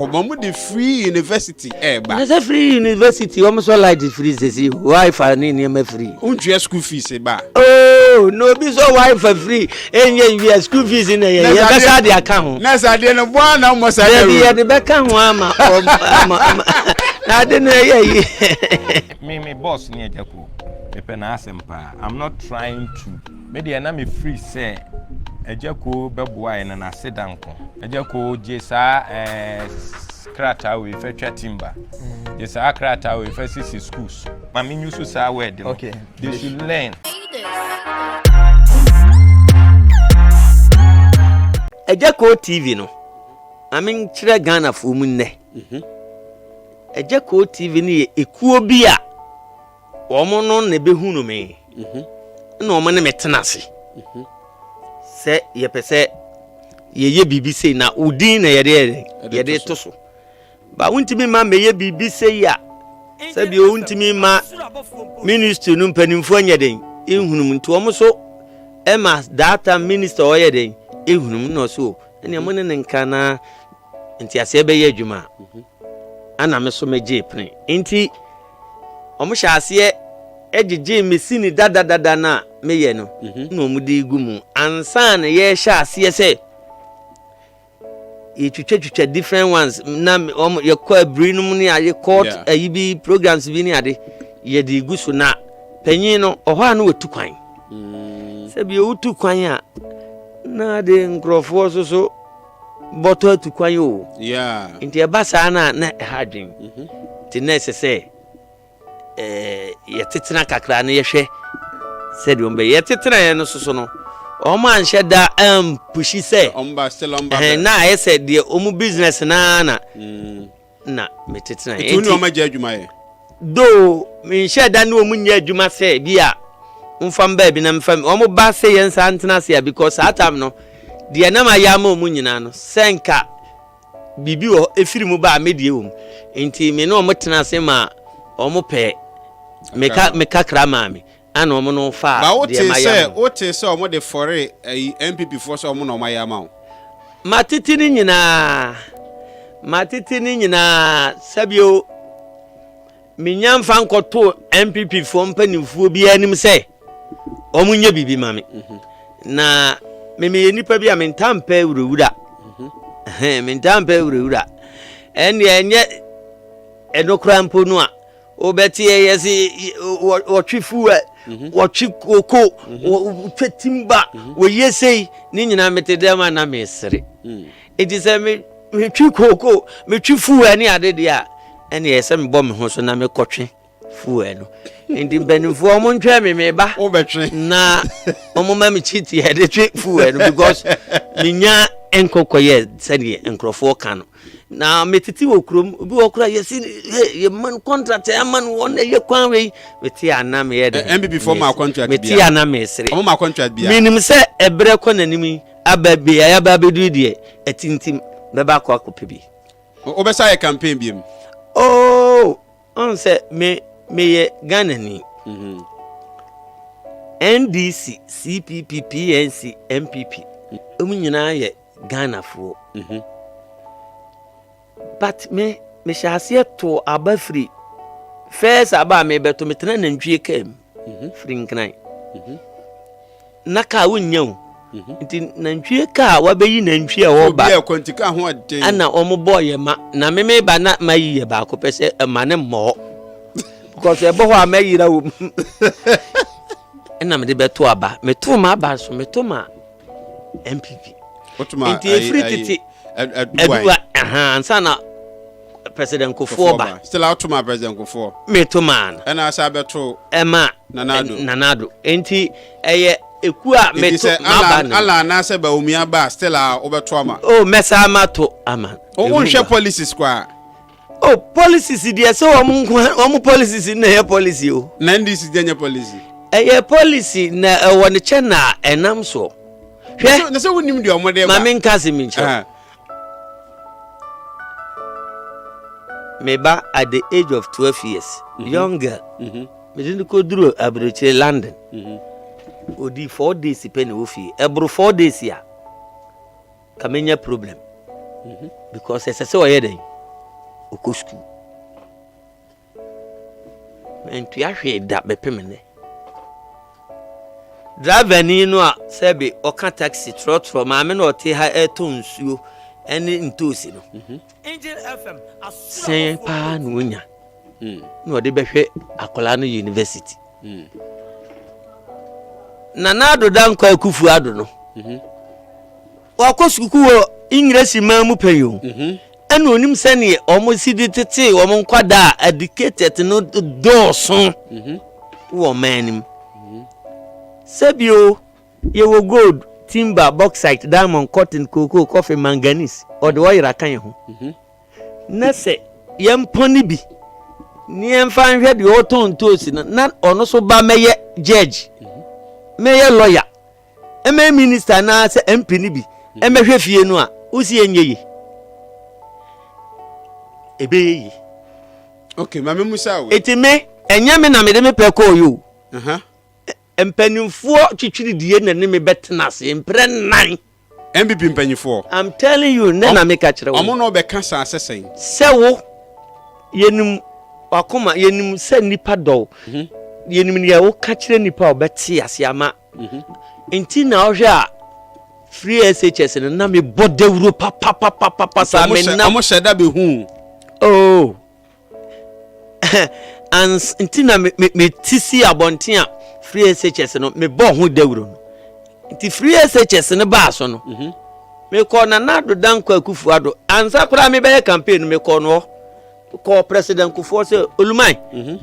Wɔn de free university ɛɛba. Na sɛ free university wɔn sɔ light free sisi wifi ne nneɛma free. Wontua school fees ba. Oh na obi sɔ wifi free ɛnyɛ wia school fees na yɛ yɛ bɛsa de aka ho. Na sɛ adeɛ no bɔ ana mmɔ saa dawuro. Dabi yɛde bɛka ho ama ama ama na ade no ɛyɛ yi. Me me boss ne agya kuo mepɛ n'asɛm paa I'm not trying to me deɛ na me free sɛ agya kuo bɛboa yɛ na n'ase da nko agya kuo gye saa ɛɛ eh, krataa wei fɛ twa timba mm. gye saa krataa wei fɛ sisi schools ma me nyusu saa word no okay. they should learn. Agya Koo TV no, ma menkyerɛ Ghanafoɔ mu nnɛ. Mhm. Agya Koo TV no yɛ ekuo bi a wɔn no na ɛbɛhunu me mhm. na wɔn ne me tena ase mhm. sɛ yɛpɛ sɛ yɛyɛ biribi sei na wo din na yɛde yɛde to so ba wontumi ma mɛyɛ biribi sei a sɛbi wontumi ma ministry no mpanimfoɔ nyɛ den ehunum nti wɔn so ɛma that time minister ɔyɛ den ehunum na ɔso ɛnea mo ne ne nka na nteaseɛ bɛyɛ adwuma a ana me so megyee pene nti wɔn hyɛ aseɛ gyegyee me sini dadadada no a meyɛ no mhm. na wɔn de gu mu ansa na yɛhyɛ aseɛ sɛ yɛtwitwatwitwa different ones na wɔn yɛkɔ abiri no mu ne ade court ayi bi programs bi ne ade yɛde gu so na panyin no ɔhɔ a na watu kwan mm. sɛbi wotu kwan a na de nkurɔfoɔ so so bɔtɔ atu kwan o nti ɛba saa no a na ɛha adwen mhm. nti na ɛsɛ sɛ eh, yɛtetena kakra na yɛhwɛ sɛdeɛ wɔn bɛyɛ yɛtetena yɛn no soso no wɔn anhyɛ da ampushi sɛ na ayɛ sɛ deɛ wɔn business naa na mm. na metetena yɛn nti wɔn agya adwuma yɛ do menhyɛ da ne wɔn nyɛ adwuma sɛ bi a nfa mbaa bi na nfa wɔn ba sɛ yɛn nsa ntena ase a because saa time no deɛ nam ayɛ ama wɔn nyinaa no sɛ nka biribi wɔ hɔ ɛfiri mu ba a mɛdie wɔ mu nti me ne wɔn tena ase ma wɔn pɛ meka meka kra maa me ana wɔn no fa deɛ ma yɛ ama. Wote sɛ wɔn de fɔre ayi NPP foɔ sɛ wɔn na wɔn ayɛ ama wo. Matete ne nyinaa matete ne nyinaa sɛbio menya mfa nkɔto NPP foɔ mpanimfoɔ biara anim sɛ wɔn nyɛ biribi ma me mhm. na memeyɛ nipa bi a mentaa mpɛ wurawura mhm. mentaa mpɛ wurawura ɛnneɛ ɛnyɛ ɛno koraa mpo no a wobɛte ɛyɛ se wɔtwe fuel mhm. wɔtwe koko wɔtwa timba wɔyɛ sei ne nyinaa mete dɛm a na mesere mm. nti sɛ metwe koko metwe fuel ne ade deɛ a ɛneɛ sɛ mebɔ me ho so na mekɔtwe fuel no nti mpanimfoɔ ɔmo ntwɛn me meba na ɔmo ma me kyiti yɛde twe fuel no because menya nkɔkɔyɛ sɛdeɛ nkurɔfoɔ ka no na metete wɔ kurom obi wɔ kora yɛsi yɛ ma no contract ama no wɔn ɛyɛ kwan wei mete ana meyɛ dɛ NPP foɔ ma contract bia mete ana mesere ɔmo ma contract bia menim sɛ ɛbrɛ kɔ n'anim yi aba beaeɛ aba abɛduru deɛ ɛtintim bɛba akɔ akɔpɛ bi wobɛsa yɛ campaign biom oh Ɔn sɛ me meyɛ Ghanani. NDC, CPP, PNC, NPP, wɔn nyinaa yɛ Ghanafoɔ. But me mehyɛ aseɛ too aba firi first aba a mebɛto metena nantwie kaa mu firi Nkran. Na kaa wonnya o. Mhm. Nti nantwie kaa wabɛyi nantwie a wɔba. Obi a kwanti kaa ho ɔden. Ɛna wɔn bɔɔ yɛ ma na meme ba na ma yi yɛ baako pɛ sɛ ɛma ne mmɔ hɔ. Because ɛbɔ hɔ a mɛyera wɔ mu. Ɛna mede bɛto aba. Meto ma aba nso meto ma NPP. Nti efiri tete Aduwa ansa na President Kufuor ba. Still ato ma President Kufuor. Meto maa no. Ɛna asa abɛto. Ɛma Nana Addo. Nana Addo. Nti ɛyɛ ekuo a meto m'aba no. Ala anaasɛ Bawumia ba still a wobɛto ama. Oh mɛsa mato ama. Wonhwɛ policies koraa. Oh policies deɛ sɛ wɔn nko wɔn policies na ɛyɛ policy o. Na NDC deɛ nyɛ policy. Ɛyɛ policy na ɛwɔ ne kyɛ na ɛnam soɔ. Hwɛ. Na sɛ wonim deɛ wɔn de ba. Maame nka asɛm nkyɛn. Me ba at the age of 12 years, mm -hmm. young girl, mm -hmm. mede no kɔduru aburokyire London. Mm -hmm. Ɔdi 4 days pɛ na ɛwɔ fie. Ɛboro 4 days a, ka menya problem. Mm -hmm. Because ɛsɛ sɛ ɔyɛ dɛn? ɔkɔ sukuu. Mantua hwee da bɛpem nnɛ. Driverni no a sɛbe ɔka taxi trɔtrɔ maame na ɔte ha ɛretɔ nsuo ne ntoosi no mhm. sɛn paa na onya hmm. na ɔde bɛhwɛ akwadaa no university hmm. Nana Addo Dankwa Akufo Addo no mhm. Wakɔ sukuu wɔ Engiresi man mu pɛn o. Ɛna onim sɛdeɛ wɔn si de tetee wɔn nkwadaa a educated no dɔɔso wɔ ɔman no mu. Sɛbio yɛwɔ gold, timber, bauxite, diamond, cotton, cocoa, coffee, manganese. Ɔde ɔyera ka yɛn ho. Na sɛ yɛmpɔn no bi ne yɛmfa nhwɛ deɛ ɔtɔn ntoosi no na ɔno so ba mɛyɛ judge, mɛyɛ lawyer. Ɛmɛyɛ minister anaa sɛ MP no bi ɛmɛhwɛ fie no a wosi ɛnyɛ ye ɛbɛyɛ ye. Okay, ma me musa we. Eti me ɛnyɛ me na mede me pɛ kɔɔ yi o. Mpanimfoɔ twitwiri die na ne me bɛtena ase mprɛ nnan. NPP mpanyinfoɔ. I'm telling you nnɛ na meka kyerɛ wo. Ɔmo na ɔbɛka saa sɛ sɛn. Sɛ wo yɛnim wakoma yɛnim sɛ nipa dɔ wo mhm. yɛnim nea woka kyerɛ nipa a ɔbɛte ase ama mhm. nti na ɔhwɛ a free SHS no na mebɔ dawuro papapapapa saa menam ɔmo hyɛ da bɛhu oh ans nti na me me ti si abɔnten a free SHS no mebɔɔ ho dawuro no nti free SHS no baa so no mhm. mekɔɔ Nana Addo Dankwa Akufo Addo ansa koraa mebɛyɛ campaign no mekɔɔ no hɔ kɔɔ president Kufuor sɛ Oluman mhm.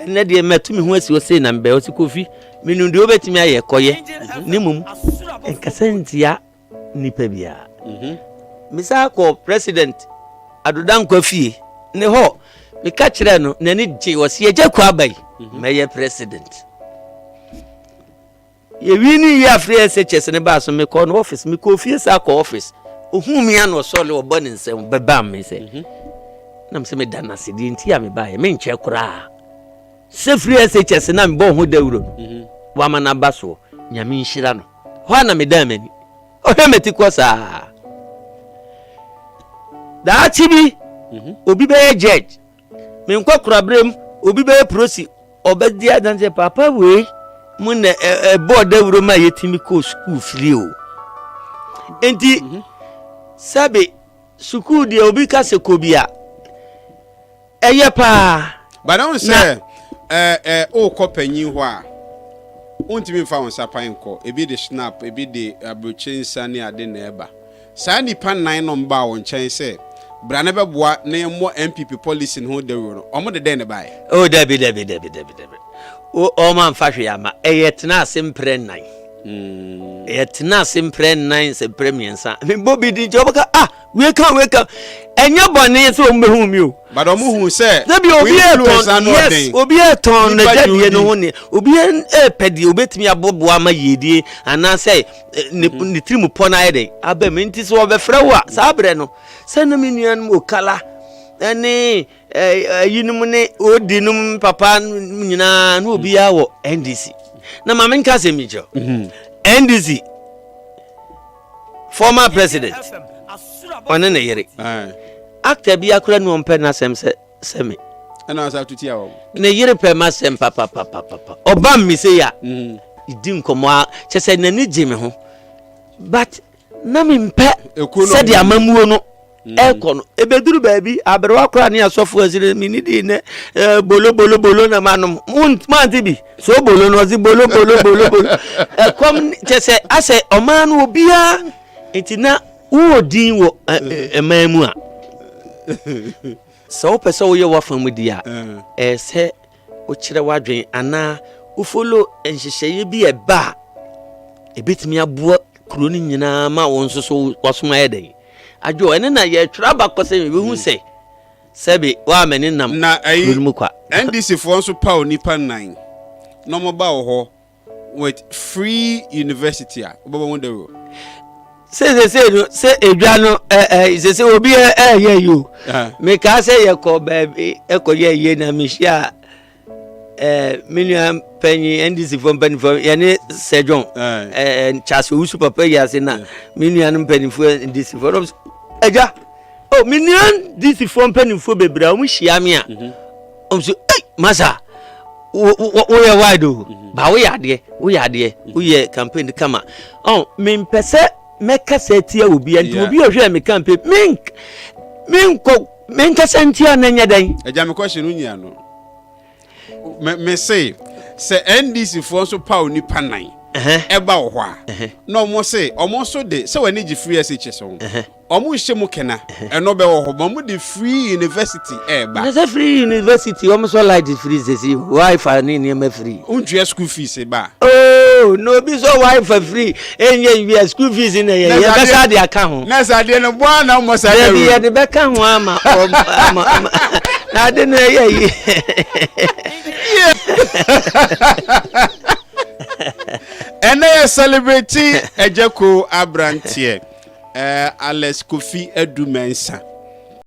ɛnɛ deɛ matu me ho asi hɔ sei na mebɛyɛ ɔsi Kofi menim deɛ wobɛtumi ayɛ kɔyɛ mhm. ne mmom nkasa ntia nipa biara. Mesan kɔɔ President Addo Dankwa fie ne hɔ, meka kyerɛɛ no, n'ani gyee, ɔse Agya Koo aba yi, mɛyɛ President. Yɛwie ne yie afei SHS ne baa so, mekɔɔ no office, mekɔɔ fie saa kɔɔ office. Ohuu me a na ɔsɔre ɔbɔ ne nsam bɛbam me sɛ, nam sɛ meda no ase deɛ nti a mebaeɛ, menkyɛ koraa. Sɛ firi SHS na mebɔɔ ho dawuro no, wama no aba soɔ, Nyame nhyira no. Hɔ a na medan m'ani. Ɔhwɛ m'ati kɔ saa. Daakye bi, mhm. obi bɛyɛ judge. Me nkɔkoraberɛ mu, obi bɛyɛ prosi. Ɔbɛdi adanseɛ papa wei mu na ɛbɔɔ dawuro ma yɛtumi kɔɔ sukuu firi o. Nti, mhm. sɛbe sukuu deɛ obi ka sɛ kɔ bi a, Ɛyɛ paa. But ɔn sɛ ɛɛ ɛ wokɔ panyin hɔ a, wontumi nfa wo nsa pan nkɔ. Ebi de snap, ebi de aburokyire nsa ne ade na ɛba. Saa nnipa nnan no baa wo nkyɛn sɛ bra na bɛboa na yɛmmɔ NPP policy no ho dawuro no, wɔn de dɛn na ɛbaeɛ? Oh dabi dabi dabi dabi dabi. Wo wɔn amfa hwee amma. Ɛyɛ tena ase mprɛ nnan. Ɛyɛ tena ase mprɛ nnan sɛ mprɛ mmiɛnsa. Mebɔ bi din nti wɔbɛka ah Wei ka wei ka ɛnyɛ bɔne sɛ wɔn bɛhu mi o. But wɔn hu sɛ Dabi obi ɛtɔn yes obi ɛtɔn n'adwadie no ho ne obi ɛpɛ deɛ obetumi aboboa ama yiedie anaasɛ ne mhm. ne tirim pɔ n'ayɛ dɛ aba mu nti sɛ wɔbɛfrɛ wo a saa berɛ no sɛ na me nuanom okala ɛne ɛyinom ne odinom papa nyinaa na obiara wɔ NDC na maame nka asɛm yi kyerɛ mhm. NDC. Former president ɔne ne yere actor bi akora nu ɔmpɛ n'asɛm sɛ sɛ me. Ɛna ɔsɛ atuti a wɔn. Ne yere pɛ m'asɛm papapapapa ɔba mi se ya mm. di nkɔmɔ a kyɛ sɛ n'ani gye me ho but na me mpɛ sɛdeɛ amamuo no. Mm. ɛkɔ no ebeduru baabi aberewa koraa ne asɔfo asiri mi ni di nɛ ɛɛ bolo bolo bolo na ma nom mo ante bi so bolo no ɔsi bolo bolo bolo bolo ɛkɔm kyɛ sɛ asɛ ɔman no obiara nti na wowɔ din wɔ ɛman mu a sɛ wopɛ sɛ woyɛ w'afa mu di a ɛyɛ sɛ wokyerɛ w'adwen anaa wofolo nhyehyɛeɛ bi a ɛba a ɛbɛtumi aboa kuro no nyinaa ma wo nso so wasom ayɛ dɛn Adwo, ɛno na yɛtwerɛ abakɔsɛm yɛbɛhu sɛ sɛbe woamɛne nam Na kuro ɛyi no mu kwa. NDC foɔ nso paw nipa nnan na ɔmo ba wɔ hɔ with free university a wobɛbɔ ho dawuro. Sɛ sese no sɛ edwa no ɛ ɛ sese obi ɛ ɛyɛ yi o. Mekaa sɛ yɛkɔ baabi ɛkɔ yɛ yie na mehyia ɛɛ me nua panyin NDC foɔ mpanimfoɔ yɛne Sir John ɛɛ Charles Owusu papa yi ase na me nua no mpanimfoɔ NDC foɔ ɛgya. Oh, me nua DC foɔ mpanimfoɔ bebree a wɔn hyia me a, wɔn so, ei, masa, woyɛ wide o, mhm. ba woyɛ adeɛ, woyɛ adeɛ, mhm. woyɛ campaign kama. Ɔn, mempɛ sɛ mɛkasa tia obi, nti obi a ɔhwɛ me campaign, menk, menkɔ, menkasa ntia na nyɛ dɛn. Ɛgya me question no nyia no. Me me se, sɛ NDC foɔ nso paw nipa nan ɛba wɔ hɔ a, na wɔn se, wɔn nso de, sɛ wɔn ani gye free SHS ho. Ɔmo nhyɛ mu kena, ɛno bɛwɔ hɔ, but ɔmo de free university ɛɛba. Na sɛ free university, ɔmo sɔ light free sɛsi, wifi ne nneɛma free. Wontua school fees ba a. Oh, na obi sɔ wifi free, ɛnyɛ wia school fees na yɛ, yɛ bɛsa de aka ho. Na sɛ adeɛ no bɔ a na ɔmo saa dawuro. Dabi yɛde bɛka ho ama, ama, ama, na ade no ɛyɛ yi. Ɛnɛ yɛ celebrate Agya Koo abranteɛ. Eh, Alex Kofi Adu Mensah.